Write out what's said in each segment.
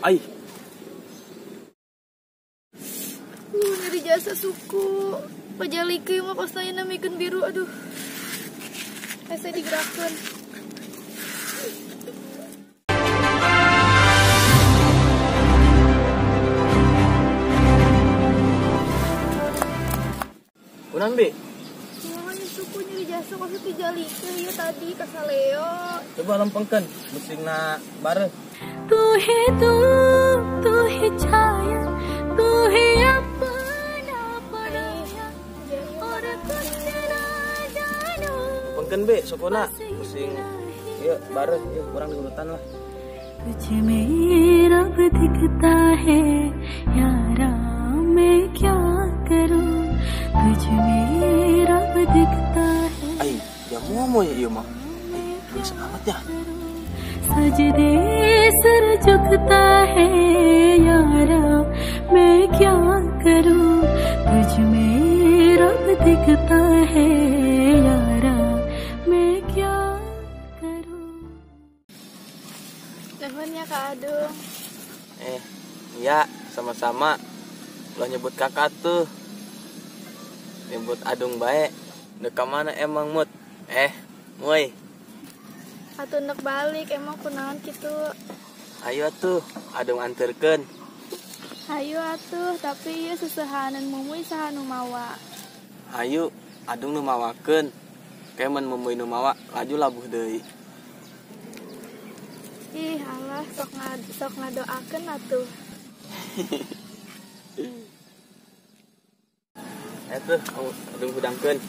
Ai. Nyeri jasa suku. Pajalikeun mah kosna namikeun biru aduh. Hese digerakkeun. Kunaon, Bi? Kumaha suku nyeri jasa kos dijalikeun ieu tadi ka Saleo. Coba lempengkeun musingna bareuh. तू ही तू, तू ही छाया, तू ही अपना पराया, और कुछ ना जानो. Pengkeun be sokona pusing ieu bareuh ieu kurang diurutan lah. तुझ में रब दिखता है यारा मैं क्या करूं, तुझ में रब दिखता है. Ai, jamu moy ieu mah. Biasa amat ya. सजदे सर झुकता है यारा मैं क्या करूं, तुझ में रब दिखता है यारा मैं क्या करूं. Nuhun ya Kak Adung. Iya, sama-sama. Lo nyebut kakak tuh. Nyebut Adung bae. Dek ka mana emang mut? Muy. Atuh nek balik emang kunaon kitu. Ayo atuh, Adung anterkeun. Ayo atuh, tapi ieu sesehaneun mumuy saha nu mawa. Ayo, Adung nu mawakeun. Ke mun mumuy nu mawa, laju labuh deui. Ih, alah sok ngadoakeun atuh. Atuh, Adung hudangkeun.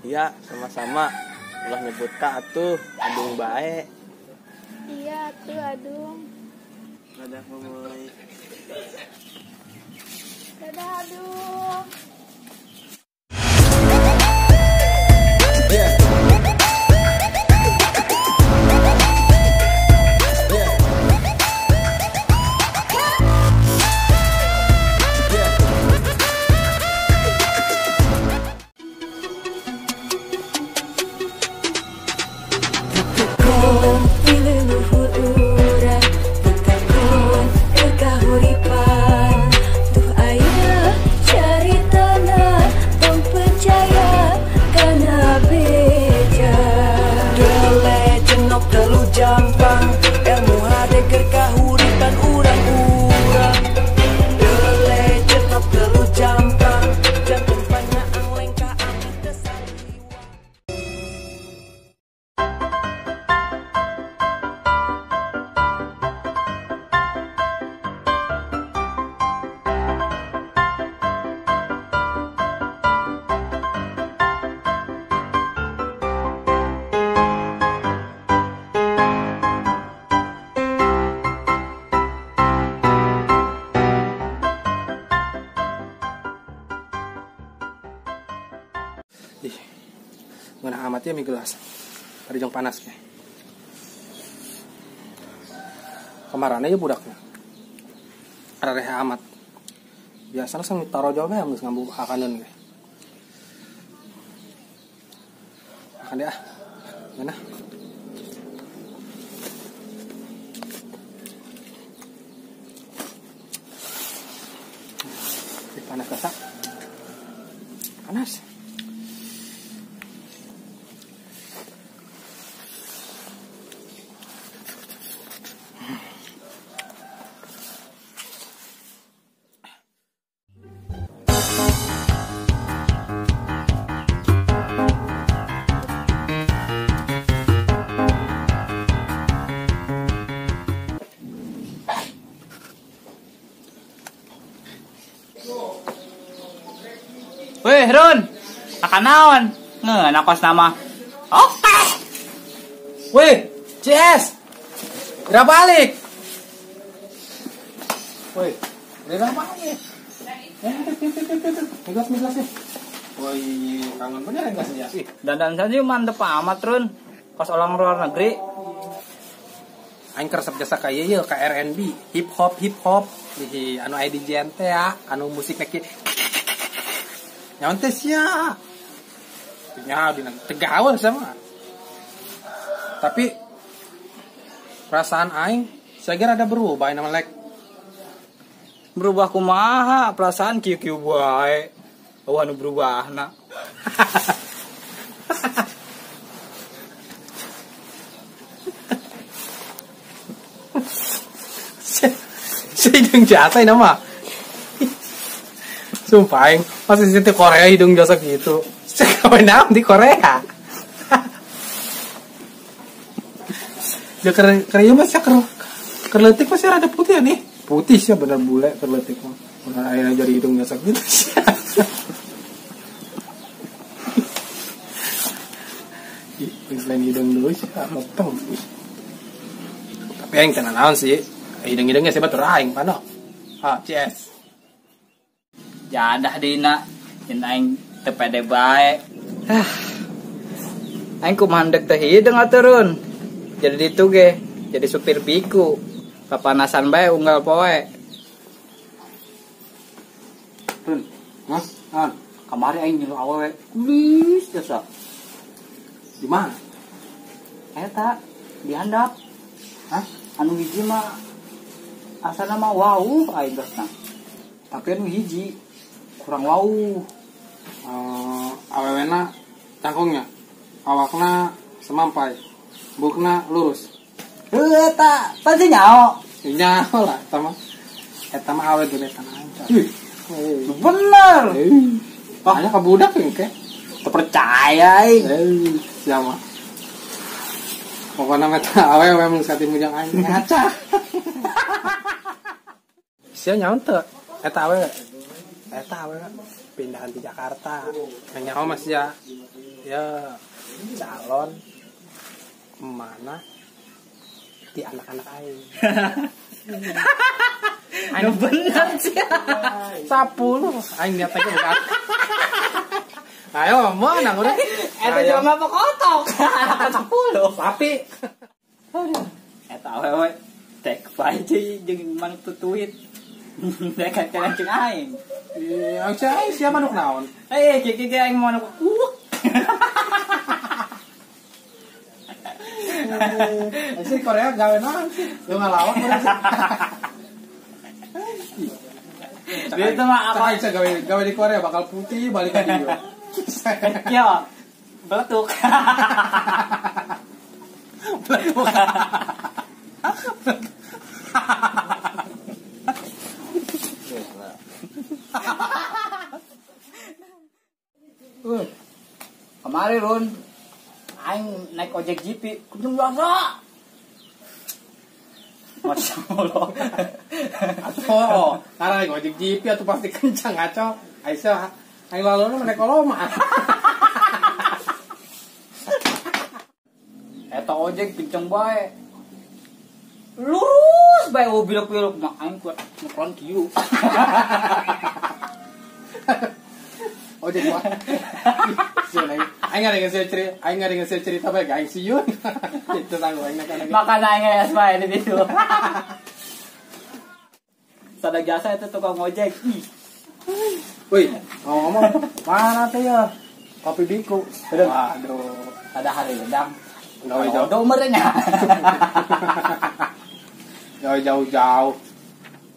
Iya, sama-sama. Ulah nyebut kak atuh, Adung bae. Iya atuh, Adung. Dadah, Boy. Dadah, Adung. Ih, ngeunah amat ya mie gelas. Tadi jong panas ya. Kemarin aja budaknya. Rareh amat. Biasanya sang tarojol mah geus ngambu hakaneun ge. Makan deh ah. Ngeunah. Panas kasak. Panas. Weh, Run. Makan naon? Ngeunah kos nama. Oke. Weh, CS. Udah balik. Weh, udah balik. Migas sih. Woi, kangen bener enggak sih ya? Ih, dandan saja mantep amat, Run. Kos orang luar negeri. Aing resep jasa ka ieu ka R&B, hip hop, hip hop. Ih, anu aya di JNT ya, anu musikna kieu. Nyaon teh sia. Nya dina tegaul sama. Tapi perasaan aing saya kira ada berubah nama lek. Berubah kumaha? Perasaan kieu-kieu bae. Eueuh anu berubahna. Si hidung jasa ini mah. Sumpah aing masih situ Korea hidung jasa gitu. Saya kawin naon di Korea. Ya kerja mah sia kerletik masih rada putih ya nih. Putih sih bener bule kerletik mah. Bener akhirnya jadi hidung jasa gitu. Ih, selain hidung dulu sih meteng. Tapi aing teu naon sih. Hidung-hidungnya sih batur aing pano. Ah, CS. Jadah dina, yen aing teu pede bae. Aing kumaha ndek teh hideung atuh Run. Jadi ditu ge, jadi supir biku. Papanasan bae unggal poe. Run, Mas, an. Kamari aing nyilu awewe. Kulis jasa. Di mana? Eta di handap. Hah? Anu hiji mah asalna mah wau aing geusna. Tapi anu hiji kurang wau. Awewena cangkungnya, awakna semampai, bukna lurus. Heuh eta, pasti nyao. Nyao lah, eta mah. Eta mah awe gebetan aja. Ih, bener. Wah, ka budak engke. Teu percaya aing. Siapa? Pokokna mah eta awewe mun sati mujang aing ngaca. Sia nyaon teu? Eta awewe. Eta awewe pindahan di Jakarta. Nyaho mas ya. Ya calon mana di anak-anak aing. Anu bener sih. 10 aing niat aja bukan. Ayo mana urang? Eta jelema pokotok. 10. Sapi. Eta awewe tek bae jeung manuk tutuit. Dek kan jeung aing. Iya, aing sia manuk naon? Eh, kieu kieu aing manuk kuuk. Sih Korea gawe naon sih? Lu ngalawak Korea sih. Dia itu mah apa aja gawe di Korea bakal putih balik ke dia. Kieu beletuk. Beletuk. Kemarin Run, aing naik ojek GP, kunjung biasa. Masya Allah. Oh, karena naik ojek GP atau pasti kencang ngaco. Aisyah, aing lalu naik koloma. Eta ojek kencang bae. Lurus bae oh bilok-bilok mah aing kuat ngeklon kieu. Ojek mah. Aing nggak cerita, aing nggak cerita bae aing siun. Itu sanggup aing nak. Makan aing es bae di situ. Sada jasa itu tukang ojek. Woi, ngomong mana teh ya? Kopi biku. Waduh, ada hari ledang. Gawe jauh. Jauh merenya. Gawe jauh-jauh.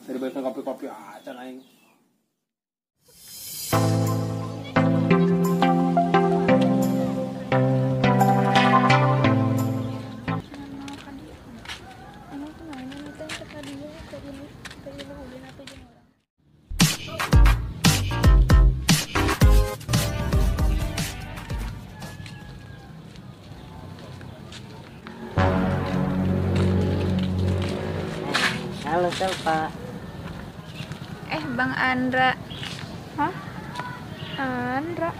Dari belikan kopi-kopi aja aing. Tadinya tadi lu ulin atuh jeung urang. Halo Selpa. Bang Andra. Hah? Andra.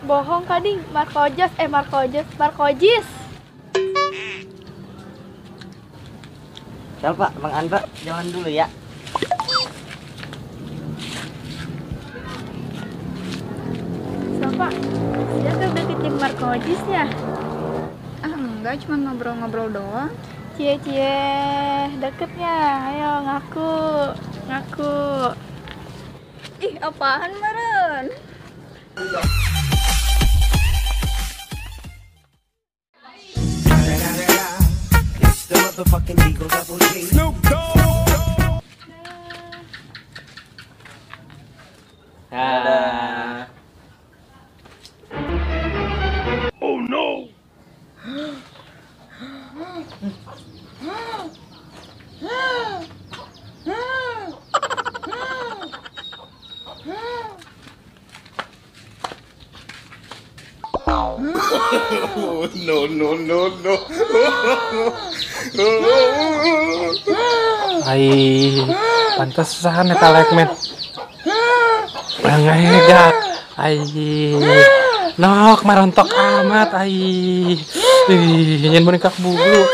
Bohong kading, Markojis. Selpa, Bang Andra, jalan dulu ya. Selpa, dia tuh udah kecil Markojisnya. Ah, enggak, cuma ngobrol-ngobrol doang. Cie, deketnya. Ayo ngaku. Ih, apaan meren? Dadah. Oh no. No no no no. Ai, pantesan eta lekmen. Bangega. Ai. Nok marontok amat ai. Ih, nyen boneka bulu.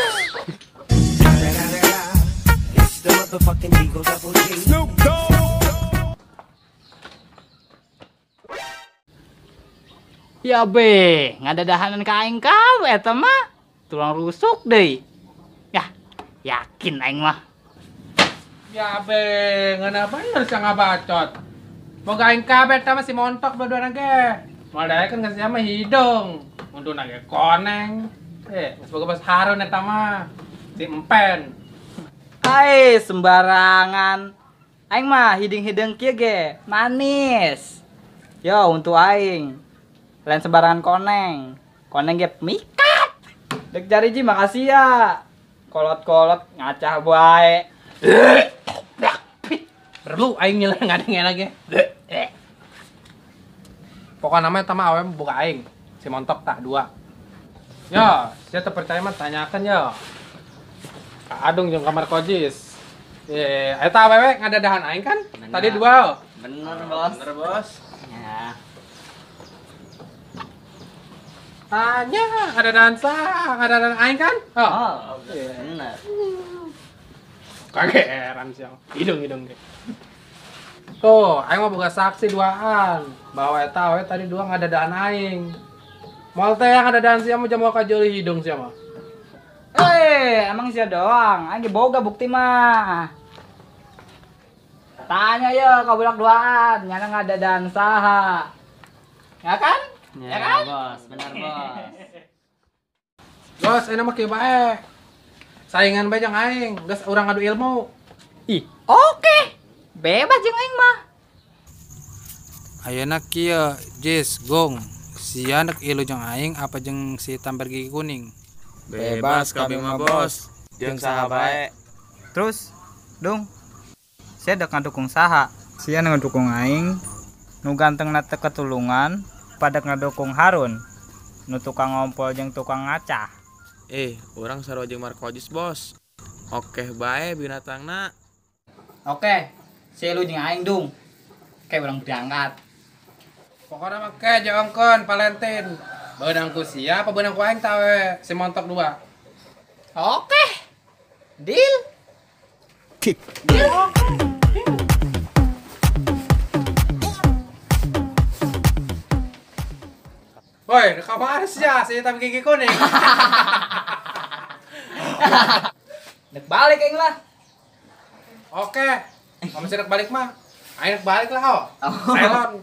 Ya be, ngadadahanan ka aing kawe eta mah. Tulang rusuk deui. Yah, yakin aing mah. Ya be, ngeunah bener sia ngabacot. Boga aing kabeh eta mah si montok dua-duana ge. Moal daekeun ka sia mah hidung. Untuna ge koneng. Geus boga bos Harun eta mah. Si empen. Hai, sembarangan. Aing mah hidung-hidung kieu ge, manis. Yo, untuk aing. Lain sembarangan koneng. Koneng ge mikat. Dek jari ji makasih ya. Kolot-kolot ngacah bae. Perlu aing nyelah ngadengin lagi. Pokokna mah eta mah awewe buka aing. Si montok tah dua. Yo, sia teu percaya mah tanyakeun yo. Ka Adung jeung ka Markojis. Eta awewe ngadadahan aing kan? Bener. Tadi dua. Bener, Bos. Bener, Bos. Ya. Tanya, ada dansa, ada dan aing kan? Oh, bener. Kageran siang. Hidung deh. Tuh, aing mah boga saksi duaan. Bahwa eta we tadi dua ngadadaan aing. Moal teh ngadadaan sia mah jamu ka jeuli hidung sia mah. Emang sia doang. Aing ge boga bukti mah. Tanya yo ka budak duaan, nyana ngadadaan saha. Ya kan? Ya, kan? Bos, benar bos. Bos, ini mah kieu bae. Saingan bae jeung aing, geus urang ngadu ilmu. Ih, oke. Bebas jeung aing mah. Ayeuna kieu, Jis, Gong. Sia nek ilu jeung aing apa jeung si tamper gigi kuning? Bebas kami mah, Bos. Jeung saha bae. Terus, Dung. Sia dek ngadukung saha? Sia ngadukung aing. Nu gantengna teu ketulungan. Pada ngedukung Harun, nu tukang ngompol jeung tukang ngacah. Urang sarua jeung Markojis, Bos. Oke bae binatangna. Oke, si lu jeung aing Dung. Kayak urang berangkat. Pokokna mah ke jongkeun Valentin. Beunang ku sia apa beunang ku aing tah we si montok dua. Oke. Deal. Kick. Deal. Woi, kamar sia si hitam gigi kuning. Dek balik aing lah. Oke. Kamu sih dek balik mah. Aing dek balik lah, oh. Selon.